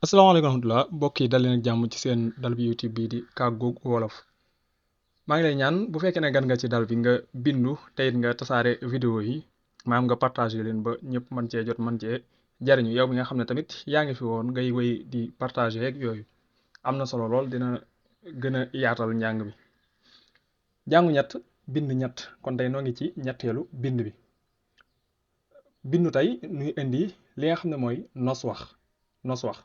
asalaamaaleykum wa rahmatulah mbokk yi dal leen ak jàmm ci seen dal bi YouTube bii di Kàggu Wolof. maa ngi lay ñaan bu fekkee ne gan nga ci dal bi nga bindu te it nga tasaare vidéo yi maam nga partagé leen ba ñëpp mën cee jot mën cee jariñu yow mi nga xam ne tamit yaa ngi fi woon ngay wéy di partagé ak yooyu am na solo lool dina gën a yaatal njàng bi. jàngu ñett bind ñett kon tey noo ngi ci ñetteelu bind bi. bindu tey nuy indi li nga xam ne mooy nos wax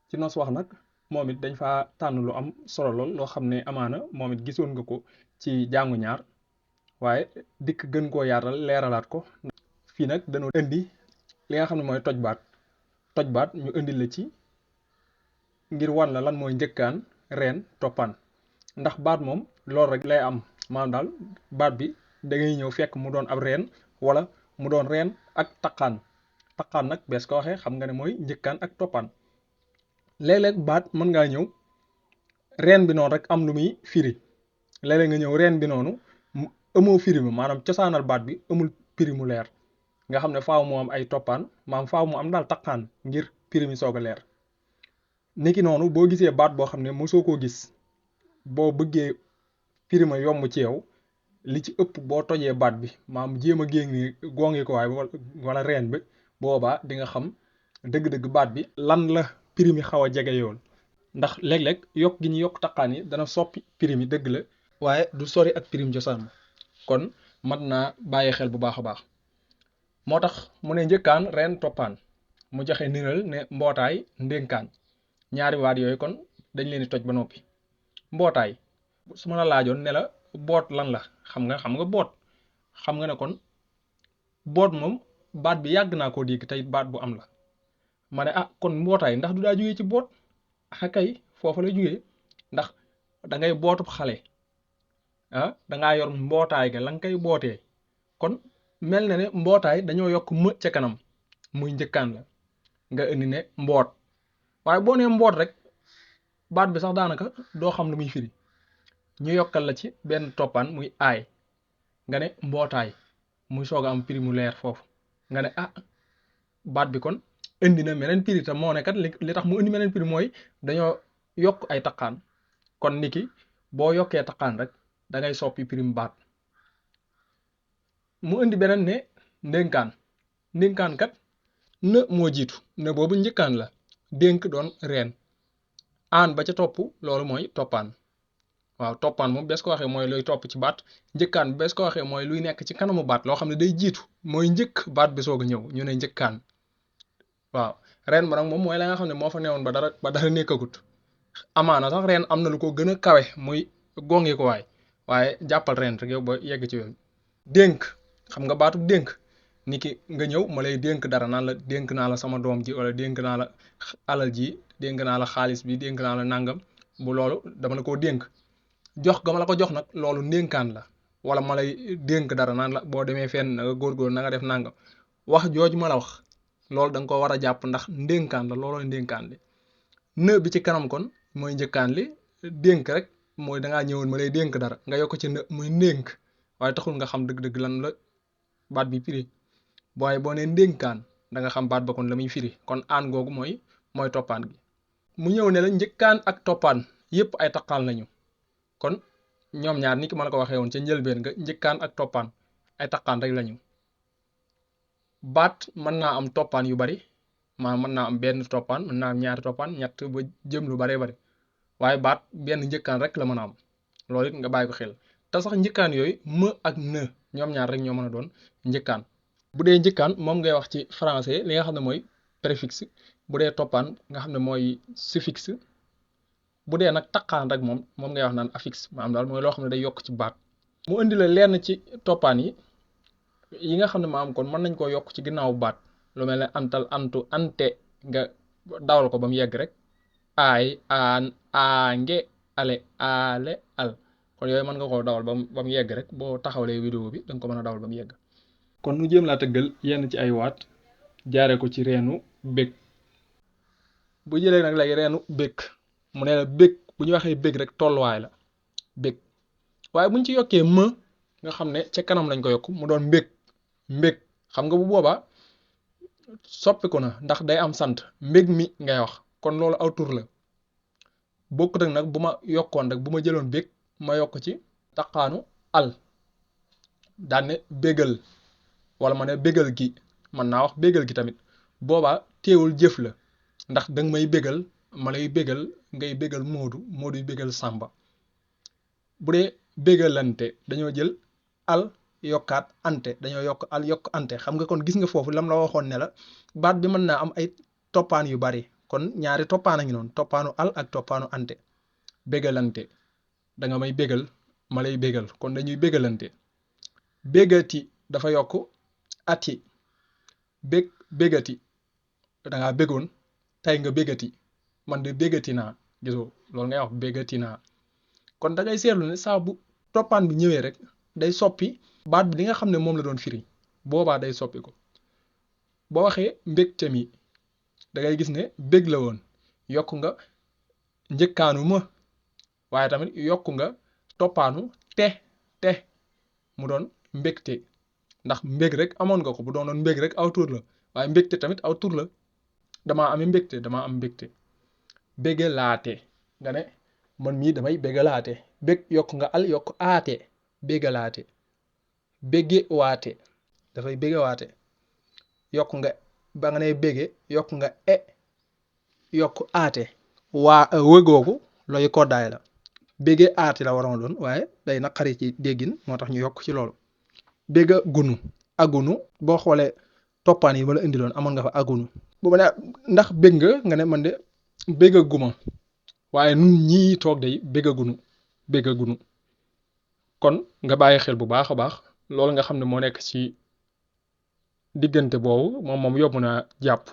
ci nos wax nag moom it dañ fa tànn lu am solo lool loo xam ne amaana moom it gisoon nga ko ci jàngu ñaar waaye dikk gën koo yaatal leeralaat ko. fii nag dañoo indi li nga xam ne mooy toj baat ñu indi la ci ngir wan la lan mooy njëkkaan reen toppaan ndax baat moom loolu rek lay am maanaam daal baat bi da ngay ñëw fekk mu doon ab reen wala mu doon reen ak taqaan nag bees ko waxee xam nga ne mooy njëkkaan ak toppaan. léeg-léeg baat mën ngaa ñëw reen bi noonu rek am lu muy firi léeg-léeg nga ñëw reen bi noonu amoo firi mi maanaam cosaanal baat bi amul firi mu leer nga xam ne faaw mu am ay toppaan maanaam faaw mu am daal taqaan ngir firi mi soog a leer. niki noonu boo gisee baat boo xam ne mosoo koo gis boo bëggee firi ma yomb ci yow li ci ëpp boo tojee baat bi maanaam jéem a génn gongi ko waaye wala reen bi boobaa di nga xam dëgg-dëgg baat bi lan la prix mi xaw a jege yoon ndax léeg-léeg yokk gi ñu yokk taqaan yi dana soppi prix mi dëgg la waaye du sori ak prix mi cosaan kon mat naa bàyyi xel bu baax a baax. moo tax mu ne njëkkaan reen toppaan mu joxe niral ne mbootaay ndénkaan ñaari waat yooyu kon dañ leen di toj ba noppi. mbootaay su ma la laajoon ne la boot lan la xam nga boot xam nga ne kon boot moom baat bi yàgg naa koo dégg tey baat bu am la. ma ne kon mbootaay ndax du daa jógee ci boot kay foofa la jógee ndax da ngay bootub xale dangaa yor mbootaay ga la nga koy bootee kon mel na ne mbootaay dañoo yokk më ca kanam muy njëkkaan la nga indi ne mboot waaye boo nee mboot rek baat bi sax daanaka doo xam lu muy firi ñu yokkal la ci benn toppaan muy aay nga ne mbootaay muy soog a am prix mu leer foofu nga ne baat bi kon indi na meneen prix te moo ne kat li tax mu indi meneen prix mooy dañoo yokk ay taqaan kon niki boo yokkee taqaan rek da ngay soppi prix mu baat. mu indi beneen ne ndénkaan kat në moo jiitu ne boobu njëkkaan la dénk doon reen aan ba ca topp loolu mooy toppaan waaw toppaan moom bees ko waxee mooy luy topp ci baat njëkkaan bees ko waxee mooy luy nekk ci kanamu baat loo xam ne day jiitu mooy njëkk baat bi soog a ñëw ñu ne njëkkaan. waaw reen ba nag moom mooy la nga xam ne moo fa newoon ba dara nekkagut amaana sax reen am na lu ko gën a kawe muy gongi ko waaye jàppal reen rek yow ba yegg ci yoon. dénk xam nga baatu dénk ni ki nga ñëw ma lay dénk dara naan la dénk naa la sama doom ji wala dénk naa la alal ji dénk naa la xaalis bi dénk naa la nangam bu loolu dama la koo dénk jox ga ma la ko jox nag loolu ndénkaan la wala ma lay dénk dara naan la boo demee fenn na nga góorgóor na nga def nangam wax jooju ma la wax loolu da nga ko war a jàpp ndax ndénkaan la looloo ndénkaan li në bi ci kanam kon mooy njëkkaan li dénk rek mooy dangaa ñëwoon ma lay dénk dara nga yokk ci në muy ndénk waaye taxul nga xam dëgg-dëgg lan la baat bi firi waaye boo nee ndénkaan da nga xam baat ba kon la muy firi kon aan googu mooy toppaan gi. mu ñëw ne la njëkkaan ak toppaan yépp ay taqaan lañu kon ñoom ñaar ni ki ma la ko waxee woon ca njëlbeen nga njëkkaan ak toppaan ay taqaan rek lañu. baat mën naa am toppaan yu bari mën naa am benn toppaan mën naa am ñaari toppaan ñett ba jëm lu baree bari waaye baat benn njëkkaan rek la mën a am loolu it nga bàyyi ko xel te sax njëkkaan yooyu më ak në ñoom ñaar rek ñoo mën a doon njëkkaan. bu dee njëkkaan moom ngay wax ci français li nga xam ne mooy préfixe bu dee toppaan nga xam ne mooy suffixe bu dee nag taqaan rek moom ngay wax naan affixe maanaam daal mooy loo xam ne day yokk ci baat. mu indi la lenn ci toppaan yi nga xam ne maam kon mën nañ koo yokk ci ginnaaw baat lu mel ne antal antu ante nga dawal ko ba mu yegg rek aay aan aange ale ale al kon yooyu mën nga koo dawal ba mu yegg rek boo taxawlee vidéo bi danga ko mën a dawal ba mu yegg. kon nu jéem laa tëggal yenn ci ay waat jaare ko ci reenu bég bu jëlee nag léegi reenu bég mu ne la bég bu ñu waxee bég rek tolluwaay la bég waaye buñ ci yokkee më nga xam ne ca kanam lañ ko yokk mu doon mbég xam nga bu boobaa soppiku na ndax day am sant mbég mi ngay wax kon loolu aw tur la bokkut ak nag bu ma yokkoon rek bu ma jëloon bég ma yokk ci taqaanu al daan ne bégal wala ma ne bégal gi mën naa wax bégal gi tamit boobaa teewul jëf la ndax danga may bégal ma lay bégal ngay bégal Moodu yu bégal Sàmba bu dee bégalante dañoo jël al yokkaat ante dañoo yokk al yokk ante xam nga kon gis nga foofu lam la waxoon ne la baat bi mën naa am ay toppaan yu bari kon ñaari toppaan a ngi noonu toppaanu al ak toppaanu ante bégalante da nga may bégal ma lay bégal kon dañuy bégalante bégati dafa yokk ati bégati da ngaa bégoon tey nga bégati man de bégati naa gisoo loolu ngay wax bégati naa kon da ngay seetlu ne saa bu toppaan bi ñëwee rek day soppi baat bi li nga xam ne moom la doon firi boobaa day soppi ko boo waxee mbégte mi da ngay gis ne bég la woon yokk nga njëkkaanu ma waaye tamit yokk nga toppaanu te mu doon mbégte ndax mbég rek amoon nga ko bu doonoon mbég rek aw tur la waaye mbégte tamit aw tur la damaa amee mbégte damaa am mbégte bégalaate nga ne man mii damay bégalaate bég yokk nga al yokk aate bégalaate bége waate dafay bége waate yokk nga ba nga ne bége yokk nga yokk aate waa wëgoogu looy koddaay la bége aate la waroon doon waaye day naqari ci déggin moo tax ñu yokk ci loolu béga gunu agunu boo xoolee toppaan yi ma la indiloon amoon nga fa agunu bu ma ne ndax bég nga ne man de béga guma waaye nun ñii toog day béga gunu kon nga bàyyi xel bu baax a baax loolu nga xam ne moo nekk ci diggante boobu moom yóbbu na jàpp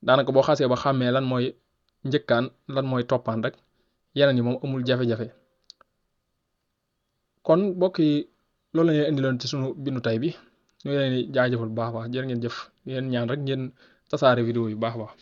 daanaka boo xasee ba xàmmee lan mooy njëkkaan lan mooy toppaan rek yeneen yi moom amul jafe-jafe kon mbokk yi loolu la ñuy indiloon ci sunu bindu tay bi ñu leen di jaajëfal bu baax a baax jërë ngeen jëf ngeen ñaan rek ngeen tasaare vidéo yu baax a baax